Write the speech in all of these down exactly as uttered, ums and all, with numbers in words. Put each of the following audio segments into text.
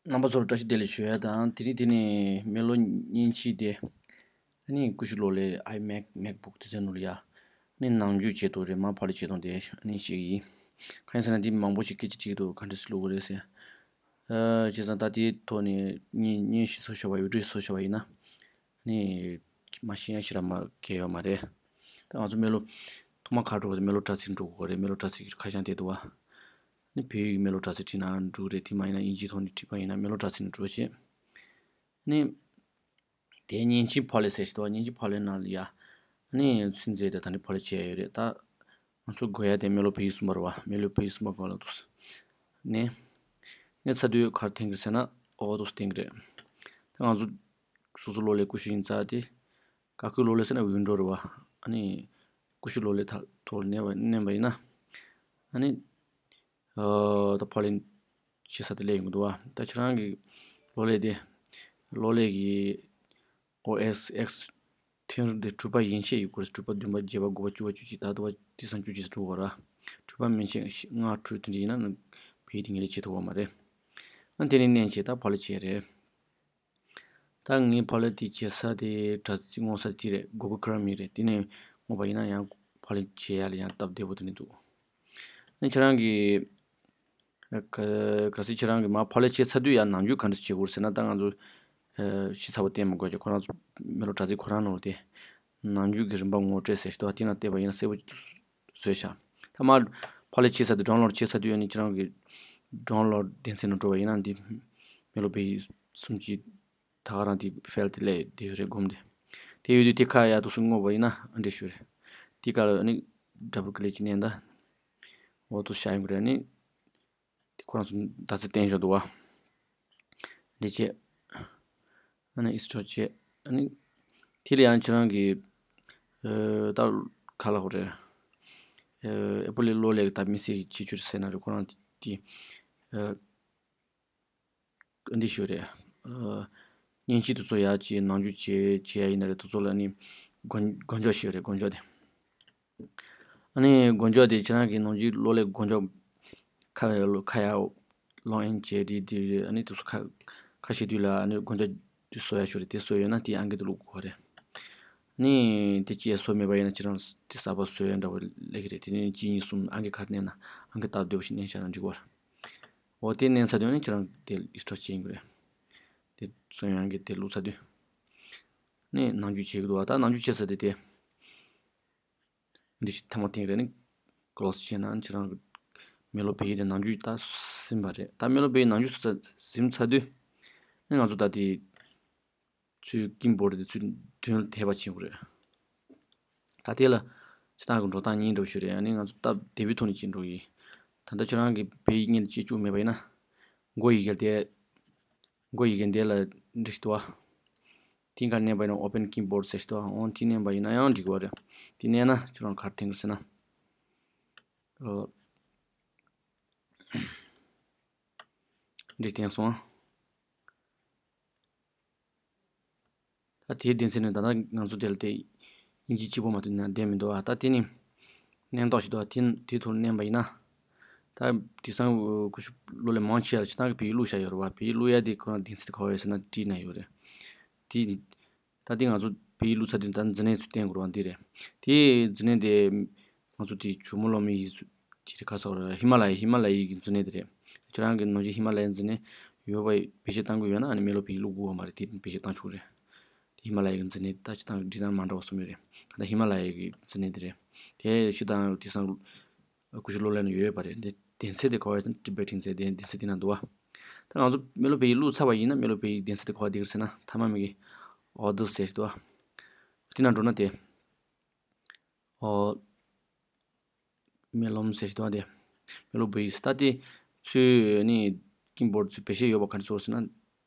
རྣམ་པ་ཚོར་བཀྲ་ཤིས་བདེ་ལེགས་ཞུ་ཡ་དང་། དེ་རིང་དེ་ནི་མེ་ལོ་མཉེན་ཆས་དེ། ཨ་ནི་ཀུ་ཤུ་གློག་ཀླད་iMac MacBook དེ་ཚོའི་ནང་ལ་ཡ། ཨ་ནི་ནང་འཇུག་བྱེད་སྟངས་རེད། མར་ཕབ་ལེན་བྱེད་སྟངས་དེ་ཨ་ནི་བཤད་ཀྱི་ཡིན། གང་ཡིན་ཟེར་ན་དེ་མང་པོ་ཞིག་སྐད་ཆ་དྲིས་ཀྱི་འདུག་ག་འདྲ་སེ་བླུག་དགོས་རེད་ཟེར། ཨ་བྱས་ཙང་ད་དེའི་ཐོག་ནས་མཉེན་མཉེན་ཆས་བཟོ་བྱས་པ་ཡིན། བི་ཌིའོ་བཟོ་བྱས་པ་ཡིན་ན། ཨ་ནི་མ་ཤེས་ཡ་ཞེ་དྲག་མ་གལ་ཡོད་མ་རེད། ད་ང་ཚོ་མེ་ལོ་ཐོག་མ་ག་འགྲོ་དགོས་ཟེར། མེ་ལོ་དྲ་ཚིགས་འགྲོ་དགོས་རེད། མེ་ལོ་དྲ་ཚིགས་ཀྱི་ཁ་བྱང་དེ་འདུག་བ། ནི་བོད་ཡིག་མེ་ལོ་དྲ་ཚིགས་བྲིས་ན་འགྲིག་རེད། དེ་མ་ཡིན་ན་དབྱིན་ཇིའི་ཐོག་ནས་བྲིས་པ་ཡིན་ན་མེ་ལོ་དྲ་ཚིགས་ནས་འགྲོ་བྱེད། ནི་དེ་མཉེན་ཆས་ཕབ་ལེན་ཟེར་ཞིག་འདུག་མཉེན་ཆས་ཕབ་ལེན་ནང་ལ་ཡ། ནི་ཚོད་འཛིན་དེ་ད་ནི་ཕབ་ལེན་བྱས་ཡོད་རེད། ད་ང་ཚོ་དགོས་ཡ་དེ་མེ་ལོ་བོད་ཡིག་གསུམ་པ་རེད་བ། མེ་ལོ་བོད་ཡིག་གསུམ་པ་སྒང་ལ་འདུག་ནི་ནི་ཚ་དུས་ག་རེ་འཐེན་གི་རེད་ཟེར་ན། ཨོ་འདུག་སེ་འཐེན་གི་རེད། ད་ང་ཚོ་སོ་སོ་གློག་ཀླད་ཀུ་ཤུ་ཡིན་ཙང་དེ། ག་ཁུལ་གློག་ཀླད་ཟེར་ན་ཝིན་ཌོ་རེད་བ། ཨ་ནི་ཀུ་ཤུ་གློག་ཀླད་ཐ་ཐོག་ལ་མནན་པ་མནན་པ་ཡིན་ན། ཨ་ནི་ཨ་ད་ཕབ་ལེན་བྱེད་ས་དེ་སླེབས་ཡོང་གི་འདུག་བ། ད་ཁྱེད་རང་གི་གློག་ཀླད་དེ། གློག་ཀླད་ཀྱི་ཨོ་ཨེསི་ཨེགསི་ཐེངས་དེ་དྲུག་པ་ཡན་ཆད་ཡོད་དགོས་རེད། དྲུག་པ་བདུན་པ་བརྒྱད་པ་དགུ་པ་བཅུ་པ་བཅུ་གཅིག་ད་ལྟ་བ་དེང་སང་བཅུ་གཅིག་འགྲོ་བ་ར། དྲུག་པ་མན་ཆད་ལྔ་དྲུག་དེ་འདྲ་ཡིན་ན་ནི་བོད་ཡིག་དེ་ངེས་ལེགས་བྱེད་ཐུབ་པ་མ་རེད། ཨ་དེ་ནས་མནན་བྱས་ད་ཕབ་ལེན་བྱས་རེད། ད་ངས་ཕབ་ལེན་དེ་བྱེད་ས་དེ་དྲ་ཚིགས་སྔོག་ས་དེ་རེད། Google Chrome ཡིན་རེད། དེ་ནས་སྔོག་པ་ཡིན་ན་ཡང་ཕབ་ལེན་བྱེད་ཡ་ལ་ཡང་སྟབས་བདེ་པོ་དེ་ནས་འདུག་ཨ་ཁྱེད་རང་གིས་ག་གལ་སྲིད་ཁྱེད་རང་གིས་མར་ཕབ་ལེན་བྱས་ཚར་དུས་ཡང་ནང་འཇུག་ག་འདྲ་བྱེད་དགོས་ཟེར་ན། ད་ང་ཚོ་ཨ་ཤེས་ཚ་པོ་བསྟན་མི་དགོས་ཀྱི། ཁོ་རང་ཚོ་མེ་ལོ་དྲ་ཚིགས་ཁོ་རང་ནང་ལ་དེ་ནང་འཇུག་གི་རིམ་པ་ངོ་སྤྲོད་ཟེར་ཞིག་འདུག་དེ་ནང་བལྟས་པ་ཡིན་ན་གསལ་པོ་བཟོས་ཤག་ད་མར་ཕབ་ལེན་བྱས་ཚར་དུས། ཌའུན་ལོཌ་བྱས་ཚར་དུས་ཨ་ནི་ཁྱེད་རང་གི་ཌའུན་ལོཌ་སྡེ་ཚན་ནང་འགྲོ་བ་ཡིན་ན་འདི་མེ་ལོ་བོད་ཡིག་གསུམ་གྱི་ད་ག་རང་དེ་ཕའིལ་དེ་སླེབས་བསྡད་ཡོད་རེད། སྒོམ་དེ། དེ་ཡོད་དུས་དེ་ཁ་ཡར་འདུག་སེ་སྔོག་པ་ཡིན་ན་ཨ་འདྲ་ཞིག་རེད། དེ་ཁ་ལ་ཨ་ནི་ཌབ་ལི་ཀི་ལིག་ཅིག་མནན་ད། འོ་འདུག་སེ་ཡོང་གི་རེད། ཨ་ནི་དེ་ཁོ་རང་ཚོ་ད་ཚེ་བསྟན་བཞག་འདུག་བ། འདི་བྱས། ཨ་ནི་ཨིན་སི་ཊོལ་བྱས། ཨ་ནི་དེ་ལ་ཡང་ཁྱེད་རང་གིས་ཨ་ད་ག་ལབ་དགོས་རེད། ཨ་ཨེ་པལ་གློག་ཀླད་ཀྱི་ད་དམིགས་བསལ་གྱི་ཁྱད་ཆོས་རེད་ཟེར་ན་རེད། ཁོ་རང་དེ་ཨ་འདི་ཞིག་རེད། ཨ་མཉེན་ཆས་དེ་ཚོ་ཡར་བྱས་ནང་འཇུག་བྱས་བྱས་ཡ་ཡིན་ན་རེད། དེ་ཚོ་ལ་ཨ་ནི་མགོ་མགོ་འཇོག་ཞིག་རེད། མགོ་འཇོག་དེ། ཨ་ནི་མགོ་འཇོག་དེ་ཁྱེད་རང་གི་ནང་འཇུག་གློག་ཀླད་མགོ་འཇོག་ཁ་ཁ་ཡར་ལོག་ཨིན་བྱས་དེ་དེ་རེད། ཨ་ནི་དེ་ཚོ་ཁ་ཁ་ཕྱེ་དུས་ལ་ཨ་ནི་མགོ་འཇོག་དེ་བཟོ་ཡ་ཞིག་རེད། དེ་བཟོ་ཡོད་ན་དེ་ཨང་ཀི་དེ་བླུག་དགོས་རེད། ཨ་ནི་དེ་ཅི་ཡང་བཟོ་མེད་པ་ཡིན་ན་ཁྱེད་རང་དེ་གསར་པ་བཟོ་ཡ་འདྲ་བོ་སླེབས་ཀྱི་རེད། དེ་ནི་གཅིག་གཉིས་གསུམ་ཨང་ཀི་ག་རེ་མནན་ན། ཨང་ཀི་སྟབས་བདེ་པོ་ཞིག་མནན་བཞག་ན་འགྲིག་གི་རེད། འོ་དེ་མནན་ཚར་དུས་ཨ་ནི་ཁྱེད་རང་དེ་ཨིན་སི་ཊོལ་བྱེད་ཀྱི་རེད། དེ་བཟོ་ཡ་ཨང་ཀི་དེ་བླུག་ཚར་དུས། ཨ་ནི་ནང་འཇུག་བྱེད་ཀྱི་འདུག་བ། ད་ནང་འཇུག་བྱས་ཚར་དུས་དེ། འདི་ཞིག་ཐ་མ་ཐེངས་རེ་ནི་ཀོ་ལོ་སི་བྱས་ན་ཁྱེད་རང་གི་མེ་ལོ་བོད་ཡིག་དེ་ནང་འཇུག་ད་ཟིན་པ་རེད། ད་མེ་ལོ་བོད་ཡིག་ནང་འཇུག་ཟ་ཟིན་ཚར་དུས། ཨ་ནི་ང་ཚོ་ད་དེ་ཚུར་ཀི་བྷོཌ་དེ་ཚུར་མདུན་ལ་ཐེབས་པ་བྱེད་དགོས་རེད། ད་དེ་ལ་ཁྱེད་རང་གི་འགྲོ་སྟངས་གཉིས་འདྲ་བོ་ཞིག་རེད། ཨ་ནི་ང་ཚོ་སྟབས་བདེ་པོའི་ཐོག་ནས་ཅིག་འགྲོ་གི། ད་ལྟ་ཁྱེད་རང་གི་བོད་ཡིག་སྔོན་ལ་ཅིག་བཅུག་མེད་པ་ཡིན་ན། མགོ་ཡི་གེ་དེ། མགོ་ཡི་གེ་འདི་ལ་འདི་ཞིག་འདུག་བ། དེའི་ཁར་མནན་པ་ཡིན་ན་Open Keyboard ཟེར་ཞིག་འདུག་བ། འོ་དེ་མནན་པ་ཡིན་ན་ཡང་འགྲིག་གི་རེད། དེ་མནན་ན་ཁྱོད་རང་ག་རེ་འཐེན་གི་ཟེར་ན། ཨོ། འདི་འཐེན་སོང་ཨ། ད་དེའི་སྡེ་ཚན་ནི་ད་ལྟ་ང་ཚོ་དེ་ལ་དེ་དབྱིན་ཇི་གཅིག་པོ་མ་གཏོགས་ནང་བསྡད་མི་འདུག་ཨ། ད་དེ་ནི་མནན་རྟོག་ཞིག་འདུག་ཨ། དེ་དེའི་ཐོག་མནན་པ་ཡིན་ན། ད་དེང་སང་ཀུ་ཤུ་གློག་ཀླད་མང་ཆེ་བ་ལ་ཕྱི་ནང་གི་བོད་ཡིག་བླུགས་བཞག་ཡོད་རེད་བ། བོད་ཡིག་བླུགས་ཡ་དེ་ཁོ་རང་སྡེ་ཚན་དེ་ག་པར་ཡོད་ཟེར་ན་བྲིས་ན་ཡོད་རེད། དེ། ད་དེ་ང་ཚོ་བོད་ཡིག་བླུགས་ཚར་དུས་ད་མཛུབ་གནོན་ཚུར་བསྟན་དགོས་རེད་བ། འདི་རེད། དེ་མཛུབ་གནོན་དེ་ང་ཚོ་དེ་ཇོ་མོ་གློག་མེ་ཡིས་ཚུར་དེ་རེད། ཁ་སོགས་རེད། ཧི་མ་ལ་ཡ། ཧི་མ་ལ་ཡའི་གི་མཛུབ་གནོན་དེ་རེད། ཁྱེད་རང་གི་ནང་བཞིན་ཧི་མ་ལ་ཡའི་མཛུབ་གནོན་ཡོད་པ་བེད་སྤྱོད་གཏང་དགོས་ཡོད་ན། ཨ་ནི་མེ་ལོ་བོད་ཡིག་བླུག་དགོས་པ་མ་རེད། དེ་བེད་སྤྱོད་གཏང་ཆོག་རེད། དེ་ཧི་མ་ལ་ཡའི་གི་མཛུབ་གནོན་ད་སྤྱིར་བཏང་འབྲི་སྟངས་མ་འདྲ་བ་གསུམ་ཡོད་རེད། གང་ལྟར་ཧི་མ་ལ་ཡའི་གི་མཛུབ་གནོན་དེ་རེད། དེ་སྤྱིར་བཏང་དེང་སང་ཀུ་ཤུ་གློག་ཀླད་ནང་ཡོད་པ་རེད། འདི་སྡེ་ཚན་དེ་ག་པར་ཡོད་ཟེར་ན་Tibetan ཟེར་དེ་སྡེ་ཚན་དེ་ནང་འདུག་བ། ད་ང་ཚོ་མེ་ལོ་བོད་ཡིག་བླུགས་ཚར་བ་ཡིན་ན་མེ་ལོ་བོད་ཡིག་སྡེ་ཚན་དེ་ག་པར་བསྡད་ཀྱི་རེད་ཟེར་ན། མཐའ་མ་མིག་གི་Authors ཟེར་ཞིག་འདུག་བ། དེ་ནང་འགྲོ་ན་དེ། ཨོ། མེ་ལོམ་ཟེར་ཞིག་འདུག་བ། དེ། མེ་ལོ་བོད་ཡིག་ཟེར། ད་དེ་ཚུར་ནི་ཀི་བྷོཌ་ཚུར་བེད་སྤྱོད་ཡོད་པ་ག་འདྲ་ཚོར་ཟེར་ན།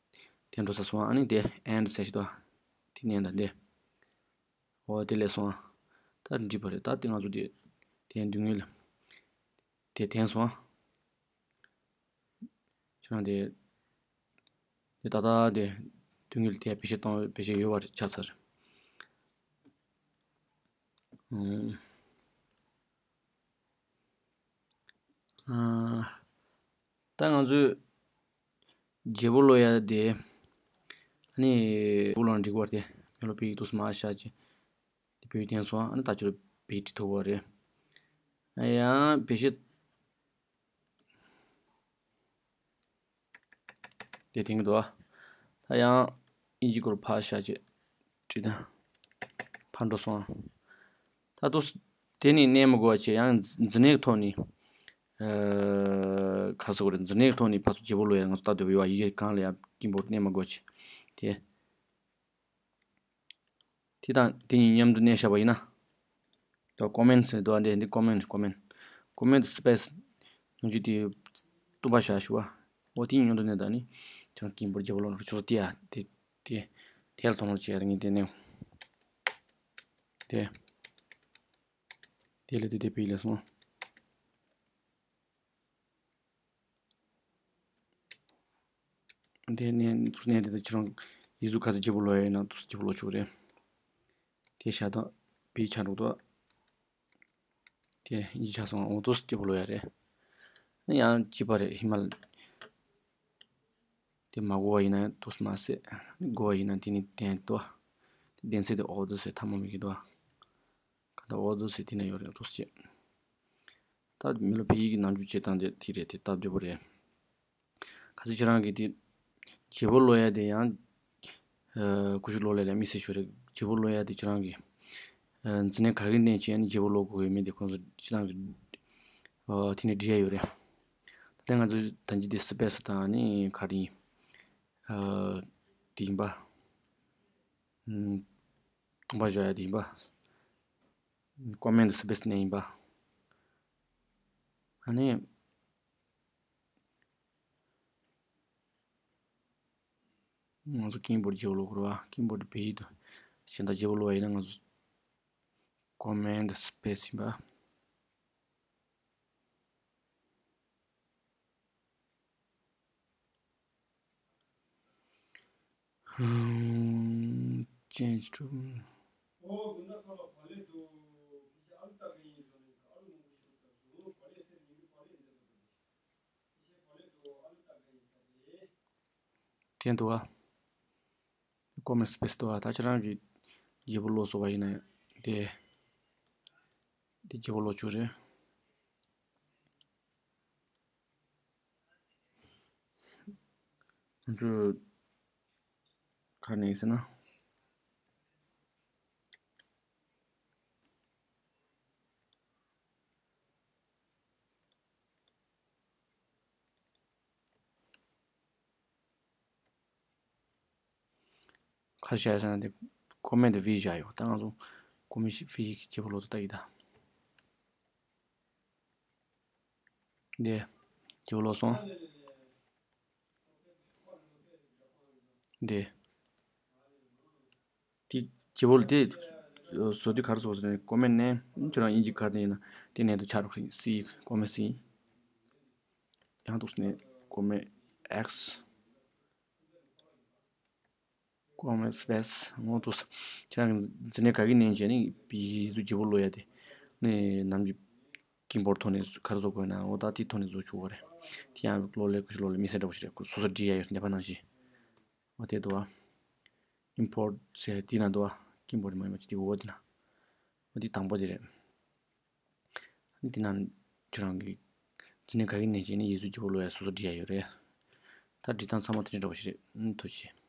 དེ་འགྲོ་ས་སོང་བ། ཨ་ནི་དེ་End ཟེར་ཞིག་འདུག་བ། དེ་མནན་ད་དེ། འོ་དེ་ལས་སོང་ཨ། ད་འགྲིག་པ་རེད། ད་དེ་ང་ཚོ་དེ་དེ་མདུན་ངོས་ལ་དེ་འཐེན་སོང་ཨ། ཁྱེད་རང་དེ་དེ་ད་ལྟ་དེ་མདུན་ངོས་ལ་དེ་བེད་སྤྱོད་གཏོང་བེད་སྤྱོད་ཡོད་པ་རེད། ཆགས་ཚར། ཨུམ། ཨ། ད་ང་ཚོས་ བརྗེ་པོ་ཀློག་ཡ་དེ། ཨ་ནི་བརྗེ་པོ་ཀློག་ན་འགྲིག་པ་རེད། མི་ལོ་བོད་ཡིག་ཏོག་ཙམ་མར་བཞག་བྱས། དེ་བོད་ཡིག་བསྟན་སོང་། ཨ་ནི་ད་ཁྱོད་བོད་ཡིག་འབྲི་ཐུབ་པ་རེད། ཨ་ཡང་བེད་སྤྱོད། དེ་དེང་གི་འདུག་ཨ། ད་ཡང་ཨིན་ཇི་སྐོར་ཕར་བཞག་བྱས། བྲིས་ད། ཕར་འགྲོ་སོང་ཨ། ད་ཏོག་ཙམ་དེ་ནི་གནས་མི་དགོས་པ་བྱས། ཡང་འཛིན་གནས་ཀྱི་ཐོག་ནས། ཨ། ག་ཟེར་དགོས་རེད། འཛིན་གནས་ཀྱི་ཐོག་ནས་ཕར་ཚུར་བརྗེ་པོ་ཀློག་ཡ་ང་ཚོ་ལྟ་འདོད་པ་ཡོད་པ། ཡི་གེ་གང་ལ་ཡང་ཀི་བོར་ཌ་གནས་མི་དགོས་བྱས། དེ། དེ་དང་དེ་གཉིས་མཉམ་དུ་གནས་བཞག་པ་ཡིན་ན། ད་ཀོ་མེན་ཊི་ཟེར་འདུག་ཨ། འདི་འདི་ཀོ་མེན་ཊི། ཀོ་མེན་ཊི། ཀོ་མེན་ཊི་སི་པེ་སི་ཉུང་ཤོས་དེ་སྟོང་པ་བཞག་ཞུ་བ། འོ་དེ་གཉིས་མཉམ་དུ་གནས་ད་ནི་ཁྱོད་རང་ཀི་བོར་ཌ་བརྗེ་པོ་ཀློག་ནོར་ཆུ་ཚོད་དེ་ཡ་དེ་དེ་དེ་ལ་དོ་སྣང་བྱེད་ཡ་ངས་དེ་ནས། དེ། དེ་ལས་དེ་དེ་བི་ལ་སོང་། དེ་ནས་དུས་ནས་དེ་ཁྱེད་རང་ཡིག་གཟུགས་ག་ཚོད་བརྗེ་པོ་ཀློག་ཡ་ཡིན་ན་ཏོག་ཙམ་བརྗེ་པོ་ཀློག་ཆོག་རེད། དེ་བཞག་དང་བི་ཆགས་འགྲོ་དོ། དེ་ཡིག་ཆགས་སོང་། འོ་ཏོག་ཙམ་བརྗེ་པོ་ཀློག་ཡ་རེད། ཡང་གཅིག་པ་རེད། ཧི་མ་ལ། དེ་མ་གོ་བ་ཡིན་ན་ཏོག་ཙམ་མ་ཟད། གོ་བ་ཡིན་ན་དེ་ནི་བསྟན་ཏོ། དེ་བསྟན་ཚད་དེ་འོ་ཏོག་ཙམ་ཐ་མ་མི་གི་དོ། ག་ད་འོ་ཏོག་ཙམ་དེ་ན་ཡོད་རེད། ཏོག་ཙམ། ད་མི་ལོ་བོད་ཡིག་གི་ནང་འཇུག་བྱེད་སྟངས་དེ་དེ་རེད། དེ་སྟབས་བདེ་པོ་རེད། ག་ཚོད་ཁྱེད་རང་གིས་དེ་བརྗེ་པོ་ཀློག་ཡ་དེ་ཡང་། ཨ། ཀུ་ཤུ་ཀློག་ལས་ལས་མི་སྲིད་ཤོད་རེད། བརྗེ་པོ་ཀློག་ཡ་དེ་ཁྱེད་རང་གིས། ཨ། འཛིན་གནས་ག་གི་གནས་བྱས་ནས་བརྗེ་པོ་ཀློག་དགོས་ཡོད་མེད་དེ་ཁོང་ཚོ་སྤྱི་བཏང་གི། ཨ། དེ་ནས་འབྲི་ཡ་ཡོད་རེད། ད་ལྟ་ང་ཚོ་ད་ཅི་དེ་སི་པེ་སི་དང་ནི་ག་རེ་ཡིན། ཨ། དེ་ཡིན་པ། ཨ། སྟོང་པ་བཞག་ཡ་དེ་ཡིན་པ། ཀོ་མེན་ཊི་སི་པེ་སི་ནས་ཡིན་པ། ཨ་ནི། ང་ཚོ་ཀི་བོར་ཌ་བརྗེ་པོ་ཀློག་དགོས་རེད་པ། ཀི་བོར་ཌ་བོད་ཡིག་ཏུ་གཞན་དག་བརྗེ་པོ་ཀློག་པ་ཡིན་ན་ང་ཚོ་ཀོ་མེན་ཊི་སི་པེ་སི་ཡིན་པ། ཧུམ། change to དེ་འདུག་ཨ། ཀོ་མེན་ཊི་སི་པེ་སི་འདུག་ཨ། ད་ཁྱེད་རང་གིས་བརྗེ་པོ་ཀློག་སོང་བ་ཡིན་ན་དེ། དེ་བརྗེ་པོ་ཀློག་ཆོག་རེད། ང་ཚོས་ག་ནས་ཟེར་ན། ཁ་བཤད་ས་ན་དེ་ཀོ་མེན་ཊི་བི་བཞག་ཡོད། ད་ང་ཚོ་ཀོ་མེན་ཊི་བི་གི་བརྗེ་པོ་ཀློག་ཏུ་ལྟ་གི་ད། འདི་བརྗེ་པོ་ཀློག་སོང་། འདི། དེ་བརྗེ་པོ་ཀློག་དེ་བཟོ་དུས་ག་རེ་བཟོ་ཟེར་ན། ཀོ་མེན་ཊི་ནས་ཁྱོད་རང་དབྱིན་ཇི་ག་རེ་ཡིན་ན་དེ་ནས་དུ་ཆ་རུ་ཁྲིད། སི། ཀོ་མེན་ཊི་སི། ཡང་འདུག་ནས་ཀོ་མེན་ཊི་ཨེག་སི། ཀོ་མེན་ཊི་སི་པེ་སི། འོ་འདུག་ཁྱེད་རང་གི་འཛིན་གྲྭ་ག་གི་ནས་བྱས་ནས་ཡིག་གཟུགས་བརྗེ་པོ་ཀློག་ཡ་དེ་ནི་ནམ་རྒྱུན་ཀི་བོར་ཌ་ཐོག་ནས་ག་རེ་བཟོ་དགོས་ན། འོ་ད་དེའི་ཐོག་ནས་བཟོ་ཆོག་གི་རེད། དེ་ཡང་ཀློག་ལས་ཀུ་ཤུ་ཀློག་ལས་མི་སེར་འདྲ་པོ་ཞིག་རེད། སོ་སོ་འབྲི་ཡ་ཡོད། ནད་པ་ནང་བཞིན། འོ་དེ་འདུག་ཨ། ཨིམ་པོར་ཊི་ཟེར་དེ་ན་འདུག་ཨ། ཀི་བོར་ཌི་མ་ཡིན་པ་ཅིག་དེ་འོ་དེ་ན། འོ་དེ་དང་པོ་དེ་རེད། འདི་ན་ཁྱོད་རང་གི་འཛིན་གྲྭ་ག་གི་ནས་བྱས་ནས་ཡིག་གཟུགས་བརྗེ་པོ་ཀློག་ཡ་སོ་སོ་འབྲི་ཡ་ཡོད་རེད། ད་འབྲི་སྟངས་ཚང་མ་དེ་འདྲ་འདྲ་པོ་ཞིག་རེད། ཐུགས་རྗེ་ཆེ།